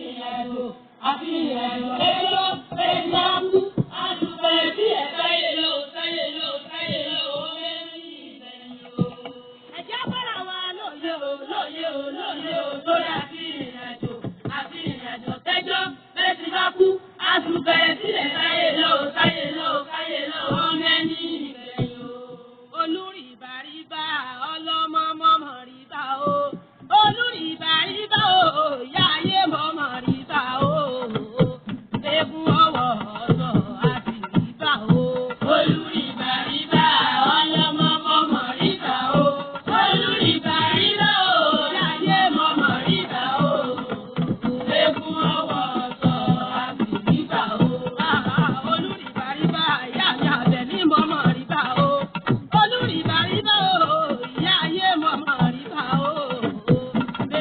Ìrìnàjò àti ìrìnàjò ẹjọ́ ẹjọ́ kú àtùpẹ̀ sí ẹ̀ sáyé lọ sáyé lọ sáyé lọ ó mẹ́rin ìgbẹ̀yìn o. Ẹ̀jẹ̀ bọ́ra wa lóye o lóye o lóye o lórí àti ìrìnàjò àti ìrìnàjò tẹ́jọ́ bẹ́ẹ̀ ti bá kú àtùpẹ̀ sí ẹ̀ sáyé lọ sáyé lọ sáyé lọ ó mẹ́rin ìgbẹ̀yìn o. Olúrìbàrìbà ọlọ́mọ mọ́mọ́ rìbà o. Olúrìbàrìbà o, ìyá ayé mọ́mọ́ rìbà o. Egun ọwọ́ ọ̀sọ̀ àti rìbà o. Olúrìbàrìbà ọlọ́mọ mọ́mọ́ rìbà o. Olúrìbàrìbà o, ìyá ayé mọ́mọ́ rìbà o. Egun ọwọ́ ọ̀sọ̀ àti rìbà o. Olúrìbàrìbà ìyá mi àbẹ̀ní mọ́mọ́ rìbà o. Olúrìbàrìbà o, ìyá ayé mọ́mọ́ rìbà o.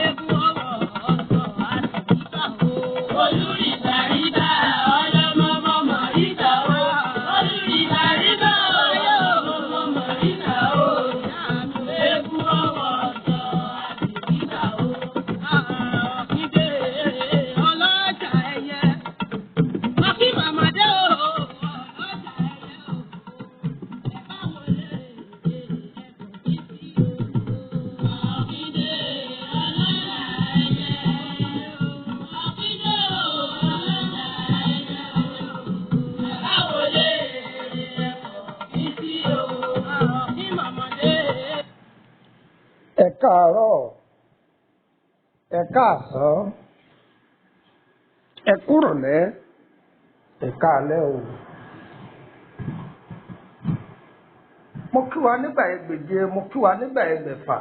Egun ọwọ́ ọ̀sọ̀ àti rìbà o. Olúrìbàrìbà ọlọ́mọ mọ́mọ́ rìbà o. Olúrìbàrìbà o, mọ́mọ́ rìbà o. Egun ọwọ́ ọ̀sọ̀ àti rìbà o. Ọ̀kíndé ọlọ́jà ẹyẹ. Ọ̀kí màmàdé o, ọlọ́jà ẹyẹ o. Ẹ bá wọlé ẹ̀kọ́ kí sí o. Ọ̀kíndé ọlọ́jà ẹyẹ. Ọ̀kíndé o, ọlọ́jà ẹyẹ o. Ẹ bá wọlé ẹ̀kọ́ kí sí o. Ọ̀kí màmàdé. Ẹ káàárọ̀, ẹ káàsán, ẹ kúrọ̀lẹ́, ẹ káalẹ́ o. Mo kí wa nígbà ẹgbèje, mo kí wa nígbà ẹgbẹ̀fà.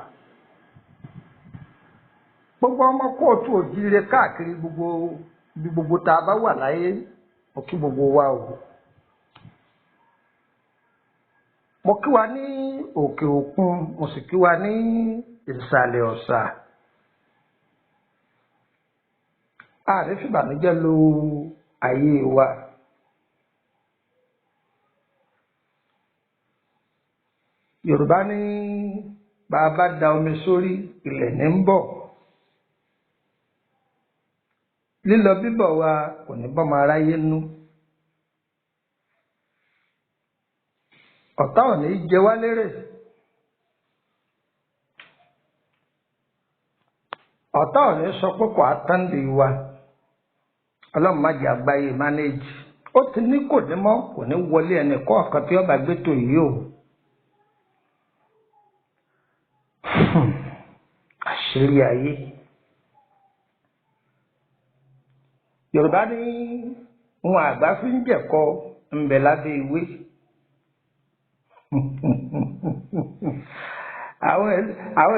Gbogbo ọmọ kóòtù òjíire káàkiri gbogbo ibi gbogbo tá a bá wà láyé, mo kí gbogbo wa o. Mo kí wa ní òkè òkun, mo sì kí wa ní ìsàlẹ̀ ọ̀sà. Ààrẹ fìbànújẹ́ lo ayé wa. Yorùbá ní bá a bá da omi sórí, ilẹ̀ ní ń bọ̀. Lílọ bíbọ̀ wa kò ní bọ́mọ aráyé nú. Ọ̀tá ò ní jẹ wá lérè. Ọ̀tá ò ní sọ pé kò á tán lè wa. Ọlọ́run má jẹ́ àgbáyé mánéèjì. Ó ti ní kò ní mọ́, kò ní wọlé ẹnì kọ̀ọ̀kan tí ọba gbé tó yìí o. Àṣírí ayé. Yorùbá ní ohun àgbà fi ń jẹ̀kọ ń bẹ lábẹ́ ewé. Àwọn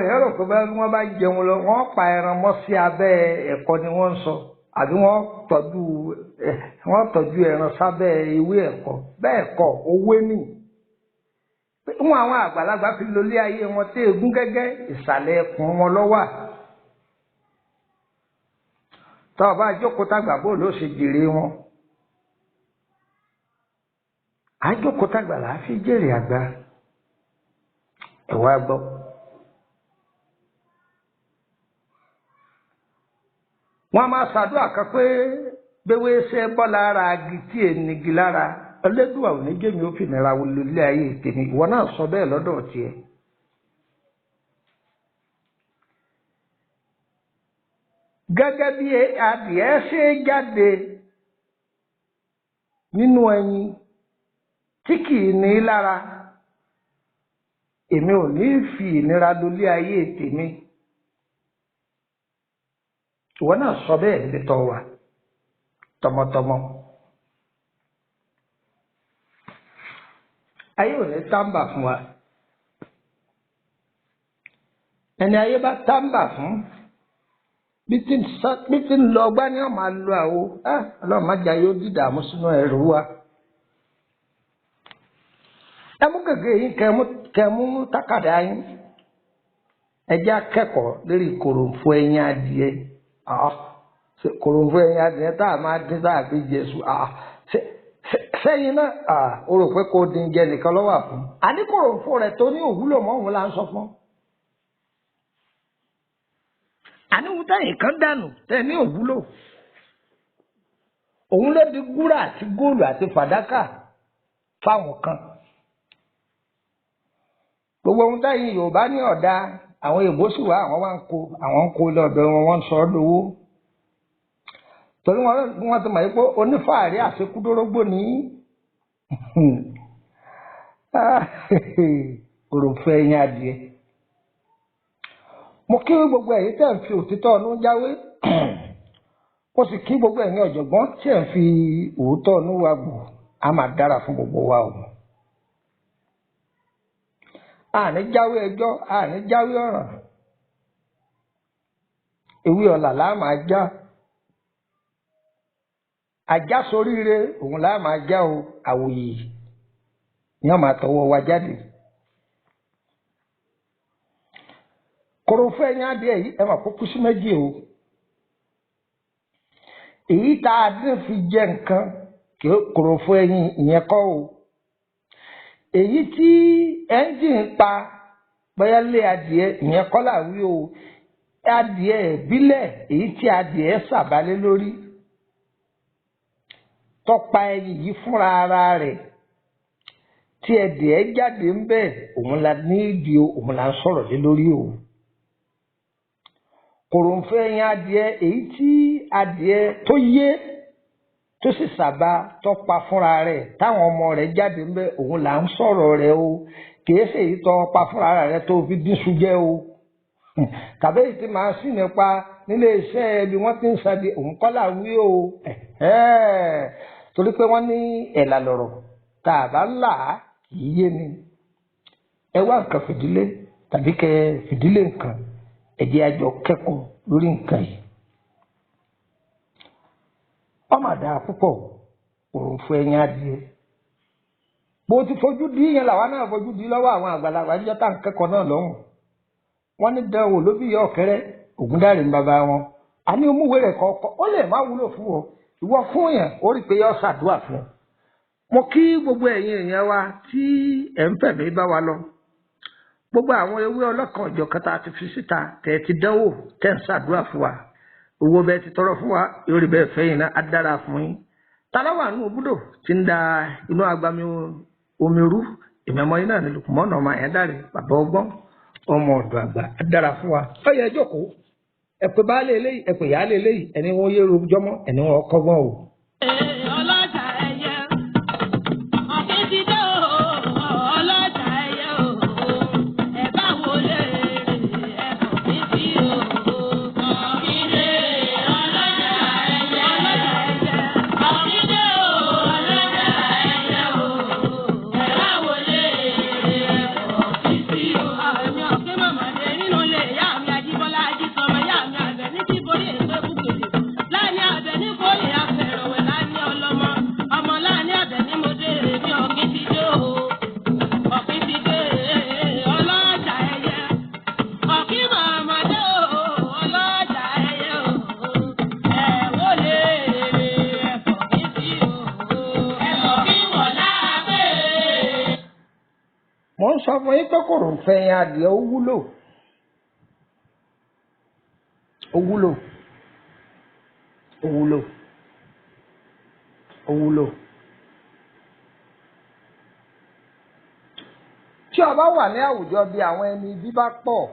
èèyàn rò pé bí wọ́n bá jẹun lọ, wọ́n pa ẹran mọ́ sí abẹ́ ẹ̀kọ ni wọ́n ń sọ, àbí wọ́n tọ́jú ẹran sábẹ́ ewé ẹ̀kọ. Bẹ́ẹ̀ kọ́, owó nì. Wọn àwọn àgbàlagbà fi lólé ayé wọn tí egun gẹ́gẹ́ ìsàlẹ̀ ẹkùn wọn lọ́wà. Tọ́ ọ bá jókòó tàgbà bó ló ṣe jèrè wọn. Àjókòó tàgbà là á fi jèrè àgbà. Ẹ wá gbọ́. Wọ́n á máa ṣàdúrà kan pé gbéwé ṣe bọ́ lára agi tí ènìgì lára. Ẹlẹ́dùà ò ní jẹ́mi ó fìnira lólé ayé tèmi. Ìwọ náà sọ bẹ́ẹ̀ lọ́dọ̀ tiẹ̀. Gẹ́gẹ́ bí adìẹ ṣe jáde nínú ẹyin tí kì í ní lára, èmi ò ní fi ìnira lólé ayé tèmi. Ìwọ náà sọ bẹ́ẹ̀ níbi tó wà tọmọtọmọ. Ayé ò ní tàǹbà fún wa. Ẹni ayé bá tàǹbà fún, bí tí ń lọ ọgbá ni wọ́n máa lo àwo. Ọlọ́run má jẹ́ ayé ó dìdààmú sínú ẹrù wa. Ẹ mú gègé yín kẹ mú tákàdá yín. Ẹ jẹ́ akẹ́kọ̀ọ́ lórí kòròǹfò ẹyin adìẹ. Kòròǹfò ẹyin adìẹ tá a máa dín tá a fi jẹ sùn. Sẹ́yìn náà o rò pé kò dín jẹ nìkan lọ́wọ́ àfún. Àní kòròǹfò rẹ̀ tó ní òwúlò mọ́ òun là ń sọ fún. Àní òun táyìn kan dànù tẹ̀ ní òwúlò. Òun ló di gúrà àti góòlù àti fàdákà fáwọn kan. Gbogbo ohun táyìn Yorùbá ní ọ̀dà, àwọn èèbó sì wá, àwọn wá ń kó, àwọn ń kó lọ́dọ̀ wọn, wọ́n ń sọ ọ́ lówó. Torí wọ́n ti mọ̀ pé onífàárí àṣekúdórógbò ní òròfẹ́ ẹyin adìẹ. Mo kí gbogbo ẹ̀yin tẹ́ ń fi òtítọ́ ọ̀nù jáwé. Mo sì kí gbogbo ẹ̀yin ọ̀jọ̀gbọ́n tí ẹ̀ ń fi òótọ́ ọ̀nù wa gbò. Á máa dára fún gbogbo wa o. Àní jáwé ẹjọ́, àní jáwé ọ̀ràn. Ewé ọ̀là là máa já. Ajá soríire òun là máa já o. Àwòyè ni wọ́n máa tọwọ́ wa jáde. Kòròfó ẹyin adìẹ yìí ẹ máa kó kú sí méjì o. Èyí tá a dín fi jẹ nǹkan kòròfó ẹyin ìyẹn kọ́ o. Èyí tí ẹ́ńjìn pa pẹ́ẹ́lẹ́ adìẹ ìyẹn kọ́ là wí o. Adìẹ ìbílẹ̀ èyí tí adìẹ sàbálẹ̀ lórí tọ́pa ẹyin yìí fúnra ara rẹ̀ tí ẹdìẹ jáde ń bẹ̀, òun la nídìí o, òun la ń sọ̀rọ̀ lé lórí o. Kòròǹfò ẹyin adìẹ èyí tí adìẹ tó yé tó sì sàbà tọ́pa fúnra rẹ̀ táwọn ọmọ rẹ̀ jáde ń bẹ̀, òun là ń sọ̀rọ̀ rẹ̀ o. Kìí ṣe èyí tó pa fúnra rẹ̀ tó fi dín jẹ o, tàbí èyí tí màá sì nípa nílé iṣẹ́ bí wọ́n ti ń sadi, òun kọ́ là wí o. Torí pé wọ́n ní ẹ̀là lọ̀rọ̀ tá a bá là á kì í yé ni. Ẹ wá nǹkan fìdílé tàbí kẹ fìdílé nǹkan, ẹ jẹ́ a jọ kẹ́kọ̀ọ́ lórí nǹkan yìí. Ọmọ àdá púpọ̀ òròǹfò ẹyin adìẹ. Bó ti fojú di yẹn làwa náà fojú di lọ́wọ́ àwọn àgbàlagbà níjọ́ tá à ń kẹ́kọ̀ọ́ náà lọ́hùn. Wọ́n ní dánwò ló bí ìyá ọ̀kẹ́rẹ́ Ògúndáre ń bàbá wọn. A ní omúwé rẹ̀ kọ̀ọ̀kan ó lè má wúlò fún ọ. Ìwọ fún yẹn ó rí i pé yọ ṣàdúrà fún ọ. Mo kí gbogbo ẹ̀yin èèyàn wa tí ẹ̀ ń fẹ̀mí bá wa lọ. Gbogbo àwọn ewé ọlọ́kan ọ̀jọ̀kan tá a ti fi síta tẹ̀ ti dánwò tẹ̀ ń ṣàdúrà fún wa. Owó bẹ́ẹ̀ ti tọrọ fún wa yóò rí bẹ́ẹ̀ fẹ́yìn náà á dára fún yín. Taláwà nù búdò ti ń da inú agbami omi rú, ìmọ̀ọ́mọ́ yín náà ní Lùkùmọ́nà ọmọ Àyándárè bàbá ọgbọ́n ọmọ ọ̀dọ̀ àgbà á dára fún wa. Ó yẹ jókòó, ẹ pé baálé eléyìí, ẹ pé ìyáálé eléyìí, ẹni wọn yé rojọ́mọ́, ẹni wọn kọ́gbọ́n o. Ọlọ́jà ẹyẹ, ọ̀kín ti dé o, ọlọ́jà ẹyẹ o, ẹ bá wo lè ẹ̀kọ́ mi sí o. Ọ̀kín dé, ọlọ́jà ẹyẹ, ọlọ́jà ẹyẹ, ọ̀kín dé o, ọlọ́jà ẹyẹ o, ẹ bá wo lè ẹ̀kọ́ mi sí o. Àmì ọ̀kín màmá dé nínú ilé ìyá mi Ajíbọ́lá Ajísọmọ, ìyá mi àbẹ̀ ní kí borí èso kúkèlè. Láàní àbẹ̀ ní kórè afẹ̀rọ̀wẹ̀ láàní ọlọ́mọ. Ọmọ láàní àbẹ̀ ní mo dé èmi ọ̀kín ti dé o. Ọ̀kín ti dé ọlọ́jà ẹyẹ. Ọ̀kín màmá dé o, ọlọ́jà ẹyẹ o. Ẹ wó lè ẹ̀fọ́ kí sí o. Ẹ̀fọ́ kí wọ̀ lábẹ́. Mo ń sọ fún yín pé kòròǹfò ẹyin adìẹ ó wúlò. Ó wúlò. Ó wúlò. Ó wúlò. Tí o bá wà ní àwùjọ bí àwọn ẹni ibi bá pọ̀,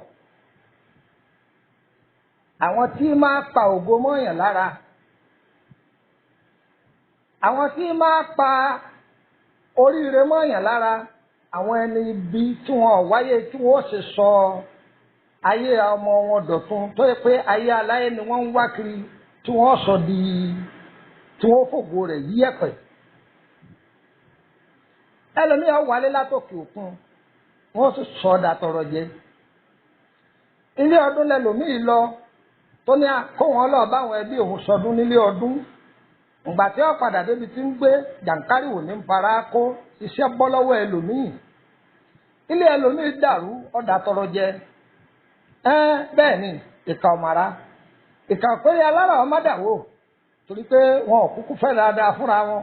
àwọn tí máa pa ògo mọ́yàn lára, àwọn tí máa pa oríire mọ́yàn lára, àwọn ẹni ibi tí wọn ò wáyé tí wọn ó sì sọ ayé ọmọ wọn dọ̀tun, tó yẹ pé ayé aláyé ni wọ́n ń wá kiri tí wọ́n sọ di tí wọ́n fògo rẹ̀ yí ẹ̀pẹ̀. Ẹlòmíràn wálé látòkè òkun, wọ́n sì sọ ọ́ dàtọ̀rọ̀ jẹ. Ilé ọdún lẹlòmíì lọ tó ní kó wọn lọ báwọn ẹbí òun sọdún nílé ọdún. Ìgbà tí wọ́n padà débi tí ń gbé jàǹkárìwò ní fara kó iṣẹ́ bọ́ lọ́wọ́ ẹlòmíì. Ilé ẹlòmíì dàrú ọ̀dà tọrọ jẹ. Bẹ́ẹ̀ ni ìkà ọ̀màrà. Ìkà pé alára ọmọ dàwó torí pé wọn ò kúkú fẹ́ dáadáa fúnra wọn.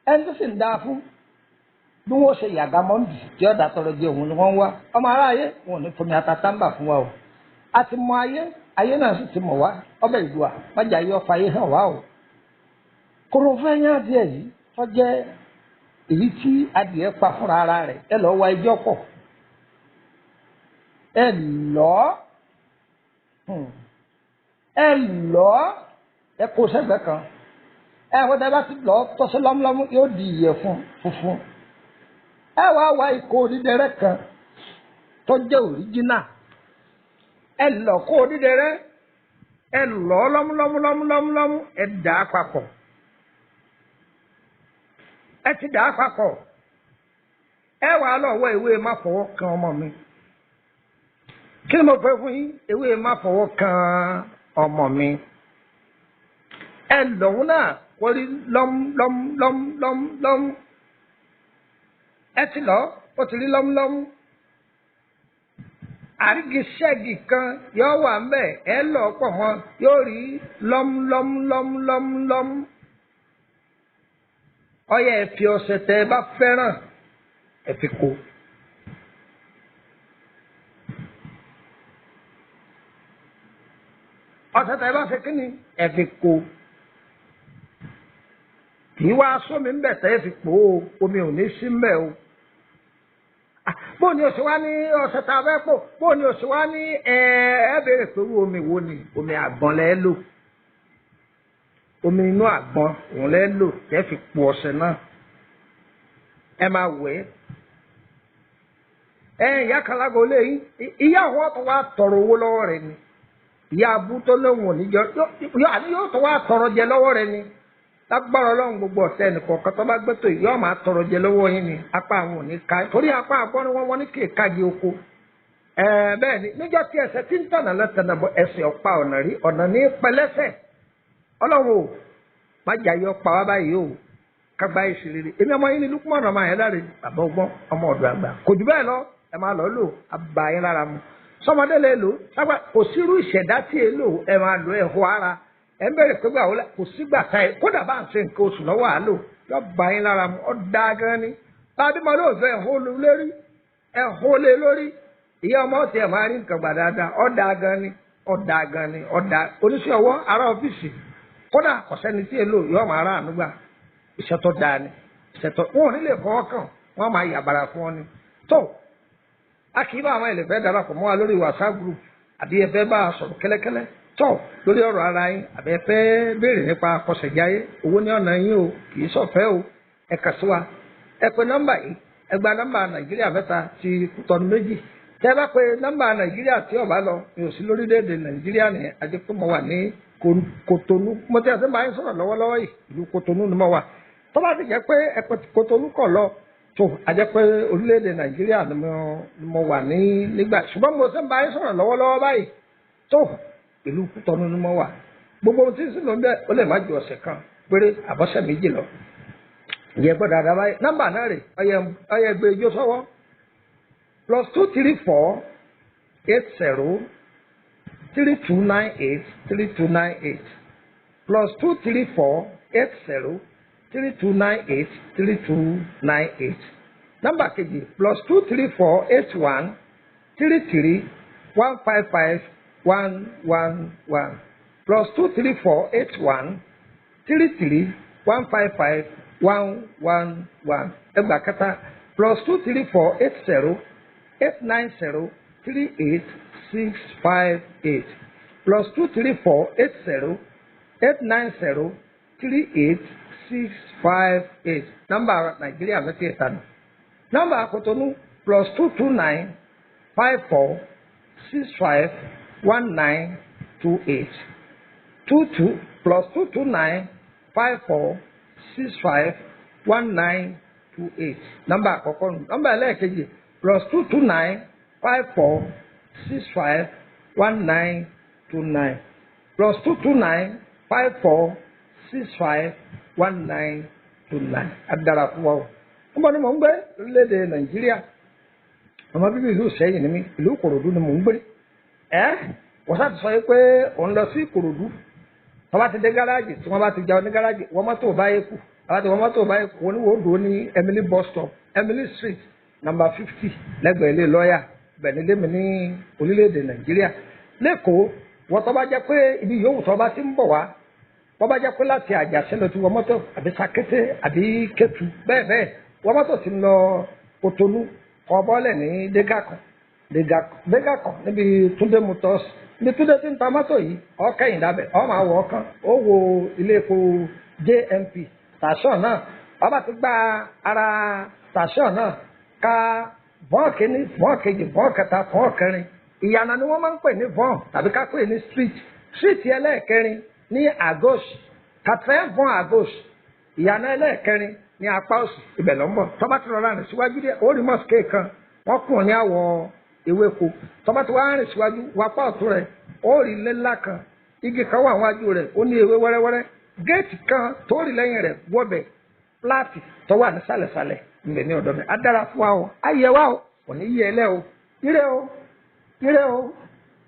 Ẹni tó sì ń dáa fún bí wọ́n ṣe yàgá mọ́ndì tí ọ̀dà tọrọ jẹ òun ni wọ́n ń wá. Ọmọ aráyé wọn ò ní fomi ata táǹbà fún wa o. A ti mọ ayé, ayé náà sì ti mọ̀ wá. Ọbẹ̀ ìlú wa májà yọ ọfà ayé hàn wá o. Kòròfo ẹyin adìẹ yìí tó jẹ́ èyí tí adìẹ pa fúnra ara rẹ̀, ẹ lọ́ọ́ wá ẹjọ́ pọ̀, ẹ lọ́ọ́ ẹ lọ́ọ́ ẹ kó sẹ́gbẹ̀ẹ́ kan. Ẹ wọ́n tẹ́ bá ti lọ́ọ́ tọ́sí lọ́múlọ́mú yóò di ìyẹ̀fun funfun. Ẹ wá wá ikọ̀ onídẹrẹ́ kan tó jẹ́ òríjínà, ẹ lọ kó onídẹrẹ́, ẹ lọ́ lọ́múlọ́múlọ́múlọ́mú, ẹ dà á papọ̀. Ẹ ti dà á papọ̀, ẹ wàá lọ wọ ìwé má fọwọ́ kan ọmọ mi. Kí ni mo fẹ́ fún yín? Ìwé má fọwọ́ kan ọmọ mi. Ẹ lọ́hún náà wọ́n rí lọ́múlọ́múlọ́múlọ́mú. Ẹ ti lọ, ó ti rí lọ́múlọ́mú. Àrígiṣẹ́gi kan yóò wà ń bẹ̀, ẹ lọ pọ̀ mọ́, yóò rí lọ́múlọ́múlọ́múlọ́mú. Ọyẹ ẹ fi ọṣẹ tẹ ẹ bá fẹ́ràn ẹ fi kó. Ọṣẹ tẹ ẹ bá ṣe kí ni ẹ fi kó. Kì í wá sómi ńbẹ tẹ ẹ fi pò ó, omi ò ní sí ńbẹ o. Bó ni o ṣe wá ní ọṣẹ tá a fẹ́ pò, bó ni o ṣe wá ní ẹ ẹ béèrè pé irú omi wo ni? Omi àgbọn lẹ lò. Omi inú àgbọn òun lẹ lò tẹ́ fi po ọṣẹ náà. Ẹ máa wẹ̀ ẹ́. Ẹ ìyá kan lágbo lé yín, ìyá àwọn tó wá tọrọ owó lọ́wọ́ rẹ̀ ni. Ìyá abú tó lóun ò ní jọ, àní yóò tó wá tọrọ jẹ lọ́wọ́ rẹ̀ ni. Lágbára Ọlọ́run gbogbo ọ̀tẹ̀ ẹnìkọ̀ọ̀kan tó bá gbẹ́tò yìí yóò máa tọrọ jẹ lọ́wọ́ yín ni. Apá àwọn ò ní ká, torí apá àgbọ́n ni wọ́n ní kí èkági oko. Bẹ́ẹ̀ ni níjọ́ tí ẹsẹ̀ tí ń tọ̀nà lọ́tọ̀nà bọ̀ ẹsẹ̀ ọ̀pá ọ̀nà rí ọ̀nà ní pẹlẹ́sẹ̀. Ọlọ́run o, má jà yọ pa wá báyìí o, kágbá yìí sì rere. Èmi ọmọ yín ni Lukman ọmọ Ayédáre, bàbá ọgbọ́n, ọmọ ọ̀dọ̀ àgbà. Kò jù bẹ́ẹ̀ lọ, ẹ máa lọ lò, àbá yín lára mu. Sọmọdé lè lò, sábà kò sírú ìṣẹ̀dá tí è lò, ẹ máa lò ẹ̀họ́ ara. Ẹ ń bẹ̀rẹ̀ pé gbà wọlé, kò sígbà tá ẹ, kódà bá ń ṣe nǹkan oṣù lọ́wọ́ à lò, yọ bá yín lára mu, ọ dáa gan ni. Bábí mo lóòótọ́ ẹ̀hó lórí, ẹ̀hó lé lórí. Ìyá ọmọ ọ̀tí ẹ̀ máa rí nǹkan gbà dáadáa, ọ dáa gan ni, ọ dáa gan ni, ọ dáa. Oníṣẹ́ ọwọ́ ará ọ́fíìsì, kódà kò sẹ́ni tí èlò yóò máa rà ànúgbà. Iṣẹ́ tó dáa ni, iṣẹ́ tó wọn ò ní lè fọwọ́ kàn, wọ́n máa yàbàrà fún ọ ni. Tó a kì í bá àwọn ẹlẹ́fẹ́ darapọ̀ mọ́ wa lórí WhatsApp group, àbí ẹ fẹ́ bá a sọ̀rọ̀ kẹ́lẹ́kẹ́lẹ́ tó lórí ọ̀rọ̀ ara yín, àbí ẹ fẹ́ béèrè nípa akọ̀sẹ̀jáyé, owó ní ọ̀nà yín o, kì í ṣọ̀fẹ́ o, ẹ kà sí wa. Ẹ pe nọ́mbà yìí, ẹ gba nọ́mbà Nàìjíríà mẹ́ta ti Kútọ́nù méjì. Tẹ́ bá pe nọ́mbà Nàìjíríà tí ó bá lọ, mi ò sí lórílẹ̀‐èdè Nàìjíríà nìyẹn, àti pé mo wà ní Kòtónú. Mo ti àti máa ń sọ̀rọ̀ lọ́wọ́lọ́wọ́ yìí, ìlú Kòtónú ni mo wà. Tó bá ti jẹ́ pé ẹ pé Kòtónú kọ̀ lọ, tó a jẹ́ pé orílẹ̀-èdè Nàìjíríà ni mo wà ní nígbà. Ṣùgbọ́n mo ṣe ń bá yín sọ̀rọ̀ lọ́wọ́lọ́wọ́ báyìí, tó ìlú Kútọ́nù ni mo wà. Gbogbo ohun tí ń sìn ló ń bẹ́, ó lè má ju ọ̀sẹ̀ kan péré àbọ̀sẹ̀ méjì lọ. Ìyẹn gbọ́dọ̀ àdá báyìí. Nọ́mbà náà rè, ọyẹ gbé ijó sọ́wọ́. +234 80 3298 3298. +234 80 3298 3298. Nọ́mbà kejì +234 81 33 155 111. +234 81 33 155 111. Ẹgbàá kẹta +234 80 890 38658. +234 80 890 38658. Nọ́mbà Nàìjíríà mẹ́tẹ̀ẹ̀ta nù. Nọ́mbà Kòtónú +229 54 65 1928. 22 +229 54 65 1928. Nọ́mbà àkọ́kọ́ nù. Nọ́mbà ẹlẹ́ẹ̀kejì +229 54 65 1929. +229 54 65 1929. Adara fún wa o. Wọ́n bá ní mò ń gbé lórílẹ̀‐èdè Nàìjíríà. Ọmọ bíbí ìlú Ìṣẹ́yìn ni mí, ìlú Ìkòròdú ni mò ń gbé. Ẹ́ wọ́n sá ti sọ pé òun lọ sí Ìkòròdú. Wọ́n bá ti dé gáràjì, tí wọ́n bá ti já ní gáràjì, wọ́n mọ́tò bá yẹ kù. Àwọn tí wọ́n mọ́tò bá yẹ kù, wọ́n ní wọ́n dùn ní Emily bus stop, Emily street, number 50, lẹ́gbẹ̀ẹ́ ilé lọ́ọ̀yà, bẹ̀rẹ̀ lé mi ní orílẹ̀-èdè Nàìjíríà. Lẹ́kọ̀ọ́, wọ́n tó bá jẹ́ pé ibi yòówù tó bá ti ń bọ̀ wá, Bọ́ bá jẹ́ pé láti Àjàṣẹ́ lọ ti wọ mọ́tò àbí Sakété àbí Kétu bẹ́ẹ̀ bẹ́ẹ̀, wọ mọ́tò ti ń lọ Kotonu, kọ́ bọ́lẹ̀ ní Dégàkàn, Dégàkàn níbi Túndé Motors, níbi Túndé ti ń ta mọ́tò yìí, ọ̀kẹ́yìn dábẹ̀, ọ̀ máa wọ̀ ọ̀kan, ó wo ilé epo JMP tàṣọ̀ náà. Ọba ti gba ara tàṣọ̀ náà ka bọ́ọ̀n kìíní, bọ́ọ̀n kejì, bọ́ọ̀n kẹta, bọ́ọ̀n kẹrin. Ìyànà ni wọ́n máa ń pè ní bọ́ọ̀n tàbí ká pè ní street. Street ẹlẹ́ẹ̀kẹrin ní à gauche, quatrième bọ́ọ̀n à gauche, ìyànà ẹlẹ́ẹ̀kẹrin ní apá òsì, ibẹ̀ ló ń bọ̀. Tọ́ba ti rọra rìn síwájú díẹ̀, ó rí mosque kan, wọ́n kùn ní àwọ̀ ewéko. Tọ́ba ti wá rìn síwájú wapá ọ̀tún rẹ̀, ó rí ilé ńlá kan, igi kan wà wájú rẹ̀, ó ní ewé wẹ́rẹ́wẹ́rẹ́, géètì kan tó rí lẹ́yìn rẹ̀, wọ́bẹ̀ pláàtì tó wà ní sàlẹ̀sàlẹ̀ ńbẹ ní ọ̀dọ̀ mi. Á dára fún wa o, á yẹ wa o, kò ní yẹ ẹlẹ́ o. Ire o, ire o,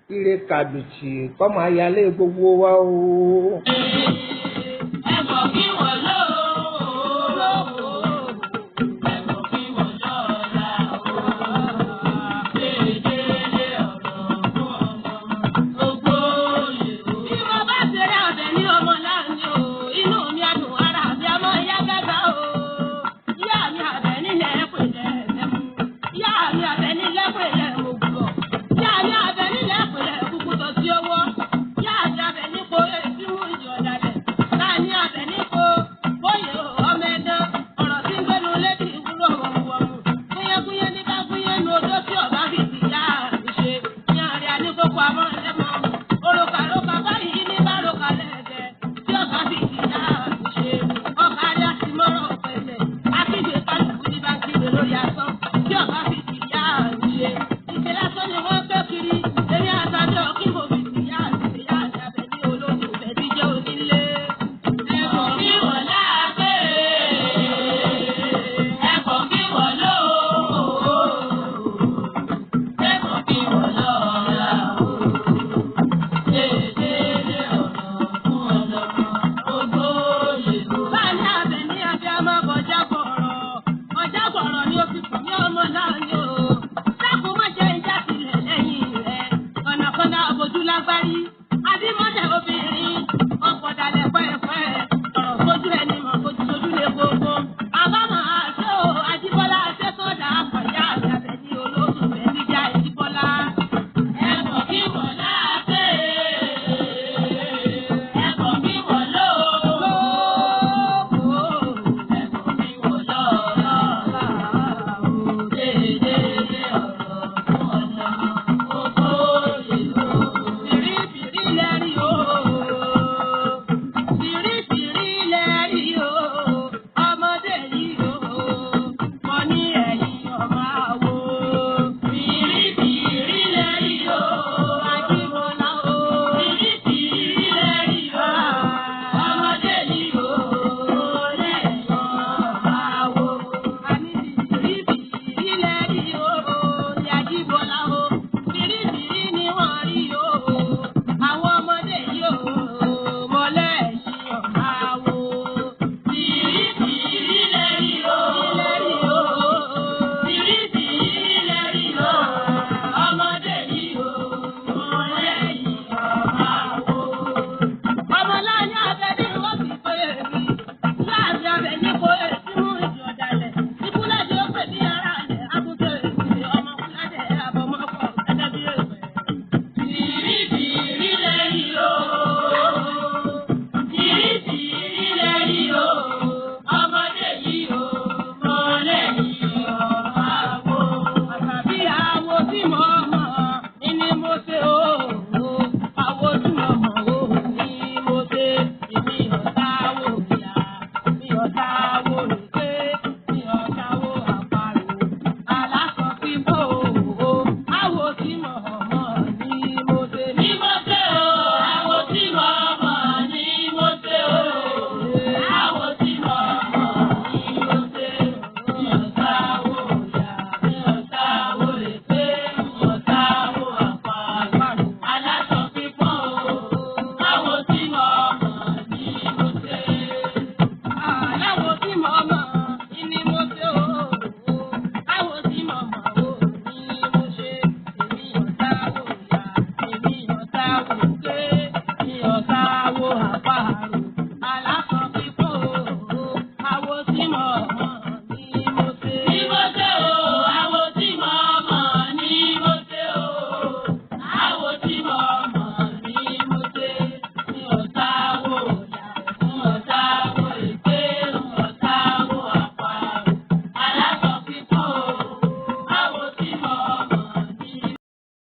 ire kàbìtì kọ́ máa yálé gbogbo wa o.